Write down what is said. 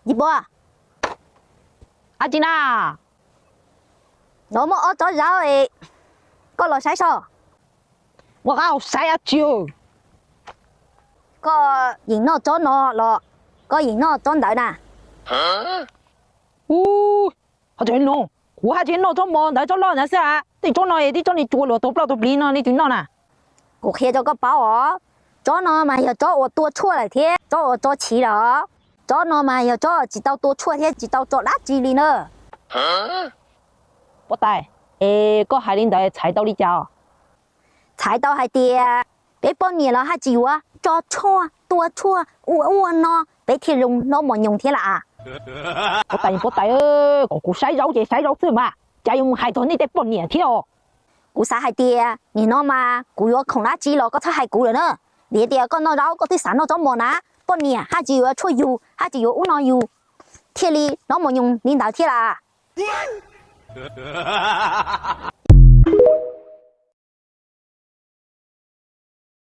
Yim Npua, dab tsi na? Nov muaj ob tsob zaub, koj los saib soj. Muaj qab hau saib dab tsi? Koj yeem noj tsob no los koj yeem noj tsob ntawd na? Ub, ho tseem no, kuv haj tseem noj tsob mos ntawd tsob loj ntawd xwb a. Tej tsob no es tej tsob nej tsuas luag tau plaub tau plig no nej tsis noj na. Kuv qhia rau koj paub os, tsob no mas yog tsob uas tua tshuaj lawm thiab tsob uas tso chiv lawm os. Tsob no mas yog tsob tsis tau tua tshuaj thiab tsis tau tso dab tsi li na. Huab tais, es koj hais li ntawd txhais tau li cas? Txhais tau hais tias peb poj niam los haj tsis yuav tso tshuaj tua tshuaj ua ua no peb thiaj zoo noj mos nyoos thiab las. Huab tais, huab tais, kom kuv saib zaub ces saib zaub xwb mas cas yuav mus hais txog nej tej poj niam thiab os. Kuv xav hais tias nim no mas kuv yuav khoom dab tsi los koj txhob hais kuv lawm na. Vim tias koj noj zaub koj twb xav noj tsob mos na. Poj niam haj tsis yuav tshuaj yug, haj tsis yuav ub no yug, thiaj li noj mos nyoos li ntawd thiab las.